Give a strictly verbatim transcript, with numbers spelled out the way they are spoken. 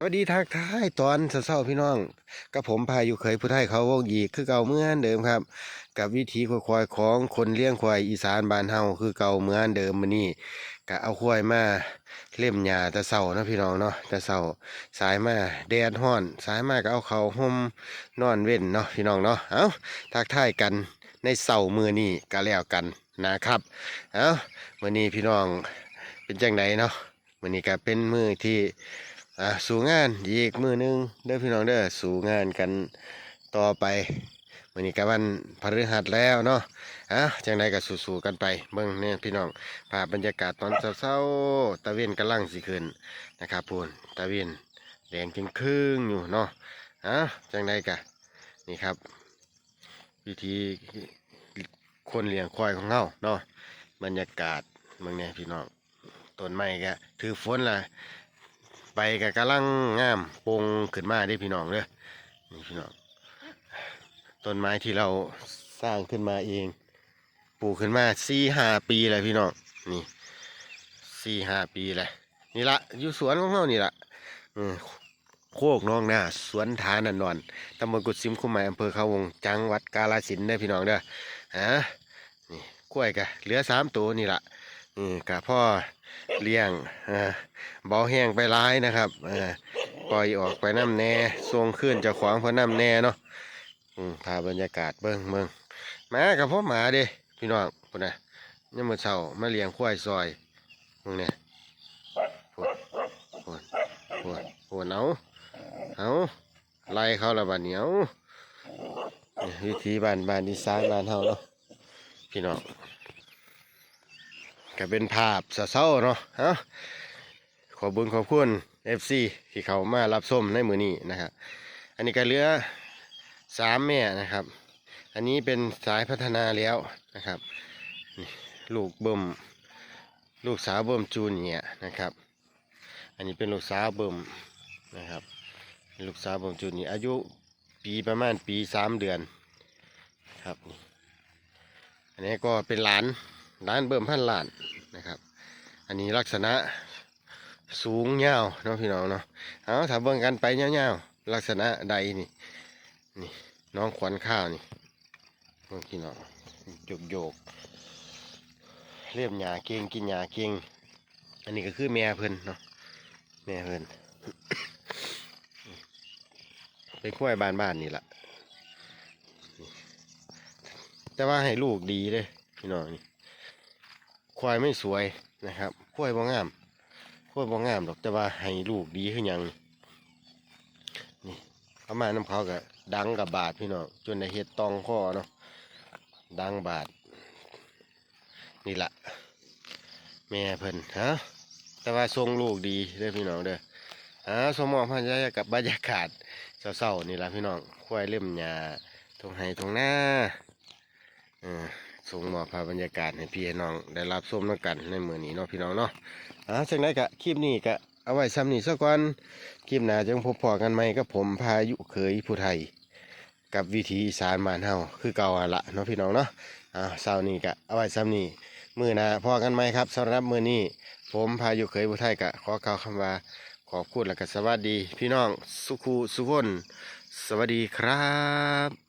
สวัสดีทักทายตอนเช้าๆพี่น้อง กับผมพายุเขยผู้ไทยเขาวงอีกคือเก่าเหมือนเดิมครับ กับวิถีควายๆของคนเลี้ยงควายอีสานบ้านเฮาคือเก่าเหมือนเดิม มื้อนี้ก็เอาควายมาเล็มหญ้าแต่เช้าเนาะพี่น้องเนาะ แต่เช้าสายมาแดดฮ้อน สายมาก็เอาเขาห่มนอนเว้นเนาะพี่น้องเนาะ เอ้า ทักทายกันในเช้ามื้อนี้ก็แล้วกันนะครับ เอ้า มื้อนี้พี่น้องเป็นจังไดเนาะ มื้อนี้ก็เป็นมื้อที่ อ่า สู้งานอีกมื้อหนึ่งเด้อพี่น้องเด้อ สู้งานกันต่อไป มื้อนี้ก็วันพฤหัสแล้วเนาะ อ่ะ จังใดก็สู้ๆกันไป เบิ่งเนี่ยพี่น้อง ภาพบรรยากาศตอนเช้าๆ ตะเว็นกำลังสิขึ้นนะครับ พู้น ตะเว็นแดงจึงครึ่งอยู่เนาะ อ่ะ จังใดก็ นี่ครับ วิถีคนเลี้ยงควายของเฮาเนาะ บรรยากาศเบิ่งเนี่ยพี่น้อง ต้นไม้ก็ถืกฝนละ ใบก็กำลังงามโป่งขึ้นมาเด้พี่น้องเด้อ นี่พี่น้อง ต้นไม้ที่เราสร้างขึ้นมาเอง ปลูกขึ้นมาสี่ห้าปีแล้วพี่น้อง นี่ สี่ห้าปีแล้ว นี่ละ อยู่สวนของเฮานี่ละ อืม โคกหนองนา สวนฐานนอน ตำบลกุดซิมคุ้มไม้ อำเภอเขาวง จังหวัดกาฬสินธุ์เด้อพี่น้องเด้อ ฮะ นี่ ควายก็เหลือสามตัวนี่ละ อืม ก็พอเลี้ยง เอ่อ เบาแฮงไปหลายนะครับ เอ่อ ปล่อยออกไปนำแหน่ ส่งคืนเจ้าของเพิ่นนำแหน่เนาะ อืม ภาพบรรยากาศเบิ่ง เบิ่ง หมาก็พอหมาเด้ พี่น้อง พู้นนะ ยามมื้อเช้ามาเลี้ยงควายซอย เบิ่งเนี่ย พู้น พู้น พู้น พู้น เอา เอา ไล่เขาละบัดนี้ เอา นี่วิถีบ้าน บ้านอีสานบ้านเฮาเนาะ พี่น้อง ก็เป็นภาพเช้าๆเนาะ เอ้า ขอบคุณ ขอบคุณ เอฟซี ที่เข้ามารับชมในมื้อนี้นะครับ อันนี้ก็เหลือสามแม่นะครับ อันนี้เป็นสายพัฒนาแล้วนะครับ นี่ ลูกเบิ่ม ลูกสาวเบิ่มจูเนียร์นะครับ อันนี้เป็นลูกสาวเบิ่มนะครับ ลูกสาวเบิ่มจูเนียร์ อายุปีประมาณปีสามเดือนครับ อันนี้ก็เป็นหลาน หลานเบิ่มพันล้านนะครับ อันนี้ลักษณะสูงยาวเนาะพี่น้องเนาะ เอาถ้าเบิ่งกันไปยาวๆ ลักษณะใดนี่ นี่ น้องขวัญข้าวนี่ เบิ่งพี่น้อง โยกๆ เล็มหญ้าเก่ง กินหญ้าเก่ง อันนี้ก็คือแม่เพิ่นเนาะ แม่เพิ่น เป็นควายบ้านๆนี่ล่ะ แต่ว่าให้ลูกดีเด้พี่น้องนี่ ควายไม่สวยนะครับ ควายบ่งาม ควายบ่งามดอก แต่ว่าให้ลูกดีคือหยัง นี่ เอามานำเขาก็ดังกับบาดพี่น้อง จนได้เฮ็ดตองคอเนาะ ดังบาด นี่ละ แม่เพิ่น ฮะ แต่ว่าทรงลูกดีเด้อพี่น้องเด้อ อ่า สมมองพันยากับบรรยากาศเช้าๆนี่ละพี่น้อง ควายเล็มหญ้า ตรงไฮ่ตรงนา เออ ส่งมอบภาพบรรยากาศให้พี่ให้น้องได้รับชมนำกันในมื้อนี้เนาะพี่น้องเนาะ อ่า จังใดก็คลิปนี้ก็เอาไว้ส่ำนี้ซะก่อน คลิปหน้าจังพบพ้อกันใหม่กับผมพายุเขยผู้ไทย กับวิถีอีสานบ้านเฮาคือเก่าหั่นละเนาะพี่น้องเนาะ อ่า เช้านี้ก็เอาไว้ส่ำนี้ มื้อหน้าพ้อกันใหม่ครับ สำหรับมื้อนี้ ผมพายุเขยผู้ไทยก็ขอกล่าวคำว่าขอบคุณและก็สวัสดีพี่น้องสุขุสุคน สวัสดีครับ